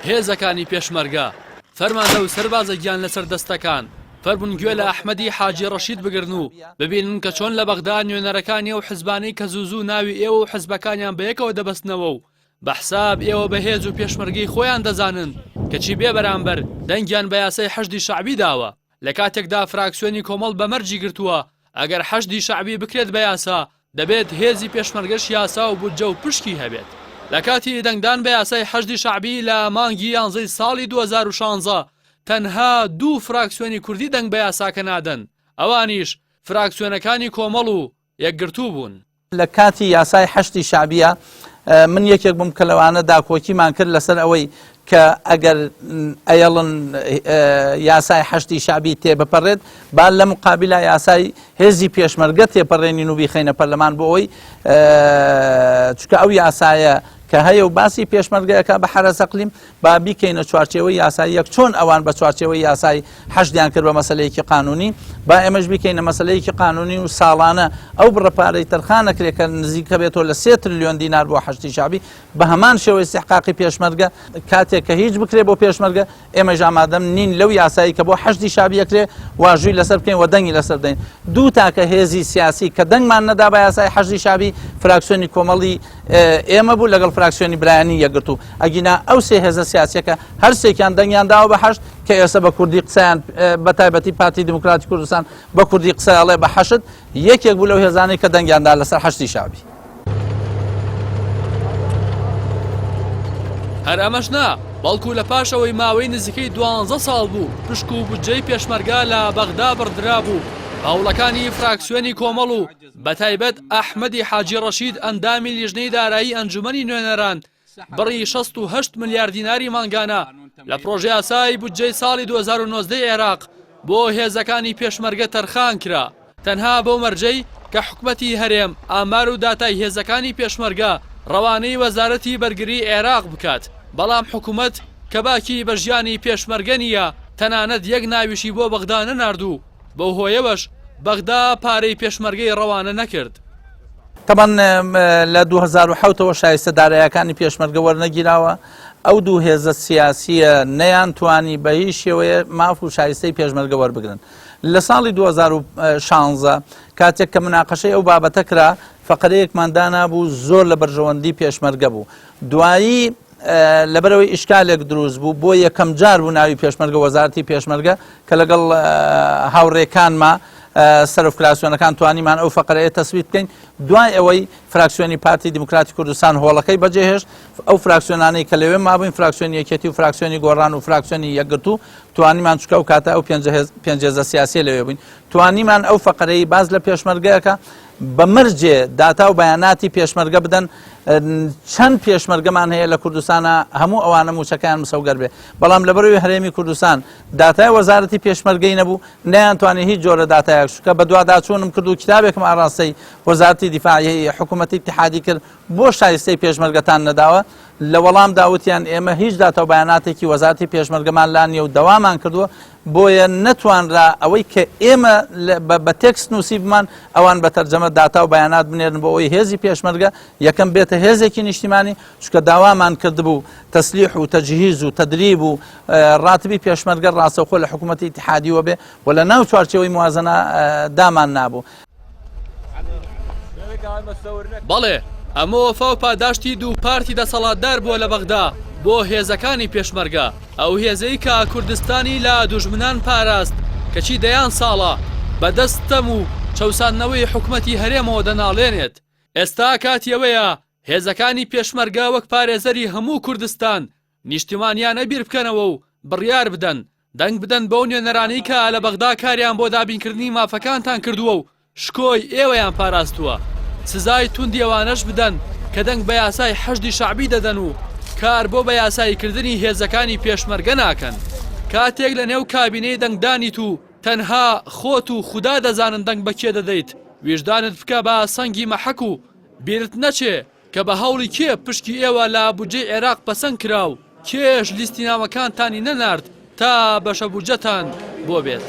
هێزەکانی پێشمەرگە، فەرماندە و سەربازە گیان لەسەر دەستەکان، فەرموون گوێ لە ئەحمەدی حاجی ڕەشید بگرن و ببینن کە چۆن لە بەغدا نوێنەرەکانی ئەو حزبانەی کە زوو زوو ناوی ئێوە و حزبەکانیان بەیەکەوە دەبەستنەوە و بە حساب ئێوە بە هێز و پێشمەرگەی خۆیان دەزانن، کەچی بێ بەرامبەر دەنگیان بە یاسای حەشدی شەعبی داوە. لە کاتێکدا فراکسیۆنی کۆمەڵ بە مەرجی گرتووە ئەگەر حەشدی شەعبی بکرێت بە یاسا، دەبێت هێزی پێشمەرگەش یاسا و بودجە و پشکی هەبێت. لە کاتی دەنگدان بە یاسای حەشدی شەعبی لە مانگی یانزەی ساڵی 2016 تەنها دوو فراکسیۆنی کوردی دەنگ بە یاساکە نادەن، ئەوانیش فراکسیۆنەکانی کۆمەڵ و یەکگرتوو بوون. لە کاتی یاسای حەشدی شەعبیە من یەکێک بووم کە لەوانە داکۆکیمان کرد لەسەر ئەوەی کە ئەگەر ئەیەڵن یاسای حەشدی شەعبی تێبپەڕێت با لە مقابلا یاسای هێزی پێشمەرگە تێپەڕێنین و بیخەینە پەرلەمان بۆ ئەوەی چونکە ئەو یاسایە کە هەیە و باسی پێشمەرگەکە بە حەرەس ئەقلیم با بیکەینە چوارچێوەی یاسایی یەک چۆن ئەوان بە چوارچێوەی یاسای حەشدیان کرد بە مەسەلەیەکی قانونی با ئێمەش بیکەینە مەسەلەیەکی قانونی و ساڵانە ئەو بڕە پارەی تەرخان نەکرێت کە نزیکە بێتەوە لە سێ ترلیۆن دینار بۆ حەشدی شەعبی بە هەمان شێوەی ئیستحقاقی پێشمەرگە کاتێک کە هیچ بکرێت بۆ پێشمەرگە ئێمەش ئامادەم نین لەو یاسایی کە بۆ حەشدی شەعبی ئەکرێ واژووی لەسەر بکەین و دەنگی لەسەر بدەین دوو تاکە هێزی سیاسی کە دەنگمان نەدا بە یاسای حەشدی شەعبی فراکسیۆنی کۆمەڵی ئێمە بوو لەگەڵ فراکسیۆنی برایانی یەکگرتوو ئەگینا ئەو سێ هێزە سیاسیەکە هەر سێکیان دەنگیان داوە بە حەشد کە ئێستا بە کوردی قسەیان بە تایبەتی پارتی دیموکراتی کوردستان بە کوردی قسە ئەڵێ بە حەشد یەکێک بوو لەو هێزانەی کە دەنگیان دا لەسەر حەشدی شەعبی. هەر ئەمەش نا، بەڵکو لە پاش ئەوەی ماوەی نزیکەی دوانزە ساڵ بوو پشک و بودجەی پێشمەرگە لە بەغدا بڕدرابوو، هەوڵەکانی فراکسیۆنی کۆمەڵ و بەتایبەت ئەحمەدی حاجی ڕەشید ئەندامی لیژنەی دارایی ئەنجومەنی نوێنەران بڕی 68 ملیار دیناری مانگانە لە پڕۆژەیاسای بودجەی ساڵی 2019 عێراق بۆ هێزەکانی پێشمەرگە تەرخان کرا، تەنها بەو مەرجەی کە حکومەتی هەرێم ئامار و داتای هێزەکانی پێشمەرگە ڕەوانەی وەزارەتی بەرگری عێراق بکات، بەڵام حکومەت کە باکی بە ژیانی پێشمەرگە نییە تەنانەت یەک ناویشی بۆ بەغدا نەنارد و بەو هۆیەوەش بەغدا پارەی پێشمەرگەی ڕەوانە نەکرد. تەبعەن لە 2007 ەوە شایستە دارایەکانی پێشمەرگە وەرنەگیراوە، ئەو دوو هێزە سیاسییە نەیانتوانی بە هیچ شێوەیە ماف و شایستەی پێشمەرگە وەربگرن. لە ساڵی 2016 کاتێک کە مناقەشەی ئەو بابەتە کرا، فەقەرەیەکمان دانابوو زۆر لە بەرژەوەندی پێشمەرگە بوو. دوایی لەبەرئەوەی ئیشکالێک دروست بوو بۆ یەکەم جار بوو ناوی پێشمەرگە وەزارەتی پێشمەرگە کە لەگەڵ هاوڕێکانما سەرۆک فراکسیۆنەکان توانیمان ئەو فەقرەیە تەسبیت بکەین دوای ئەوەی فراکسیۆنی پارتی دیموکراتی کوردستان هۆڵەکەی بەجێهێشت ئەو فراکسیۆنانەی کە لەوێ مابووین فراکسیۆنی یەکێتی و فراکسیۆنی گۆڕان و فراکسیۆنی یەکگرتوو توانیمان چکە و کاتە ئەو پێنج هێزە سیاسیە لەوێ بووین توانیمان ئەو فەقرەی باز لە پێشمەرگەکە بە مەرجێ داتا و بەیاناتی پێشمەرگە بدەن چەند پێشمەرگەمان هەیە لە کوردستانە هەموو ئەوانە موچەکەیان مسەوگەر بێ بەڵام لەبەرەوەی هەرێمی کوردستان داتای وەزارەتی پێشمەرگەی نەبوو نەیانتوانی هیچ جۆرە داتایەک چونکە بەدواداچوونم کرد و کتابێکم ئاراستەی وەزارەتی دیفاعی حکوومەتی ئیتحادی کرد بۆ شایستەی پێشمەرگەتان نەداوە لە وەڵامدا وتیان ئێمە هیچ داتا و بەیاناتێکی وەزارەتی پێشمەرگەمان لا نییە و دەوامان کردووە بۆیە نەتوانرا ئەوەی کە ئێمە بە تێکست نووسیبمان ئەوان بە تەرجەمە داتا و بەیانات بنێرن بۆ ئەوەی هێزی پێشمەرگە یەکەم بێتە هێزێکی نیشتیمانی چونکە داوامان کردبوو تەسلیح و تەجهیز و تەدریب و ڕاتبی پێشمەرگە ڕاستەوخۆ لە حکوومەتی ئیتحادیوە بێ و لە ناو چوارچێوەی موازنە دامان نابوو. بەڵێ، ئەمە وەفا و پاداشتی دوو پارتی دەسەڵاتدار بووە لە بەغدا بۆ هێزەکانی پێشمەرگە، ئەو هێزەی کە کوردستانی لە دوژمنان پاراست، کەچی دەیان ساڵە بە دەست ستەم و چەوساندنەوەی حکومەتی هەرێمەوە دەناڵێنێت. ئێستا کاتی ئەوەیە هێزەکانی پێشمەرگە وەک پارێزەری هەموو کوردستان نیشتیمانیانە بیر بکەنەوە و بڕیار بدەن، دەنگ بدەن بەو نوێنەرانەی کە لە بەغدا کاریان بۆ دابینکردنی مافەکانتان کردووە و شکۆی ئێوەیان پاراستووە، سزای توندی ئەوانەش بدەن کە دەنگ بە یاسای حەشدی شەعبی دەدەن و کار بۆ بە یاساییکردنی هێزەکانی پێشمەرگە ناکەن. کاتێک لە نێو کابینەی دەنگدانیت و تەنها خۆت و خودا دەزانن دەنگ بە کێ دەدەیت، ویژدانت بکە بە سەنگی مەحەک و بیرت نەچێ کە بە هەوڵی کێ پشکی ئێوە لە بودجەی عێراق پەسەند کرا و کێش لیستی ناوەکانتانی نەنارد تا بەشە بودجەتان بۆ بێت.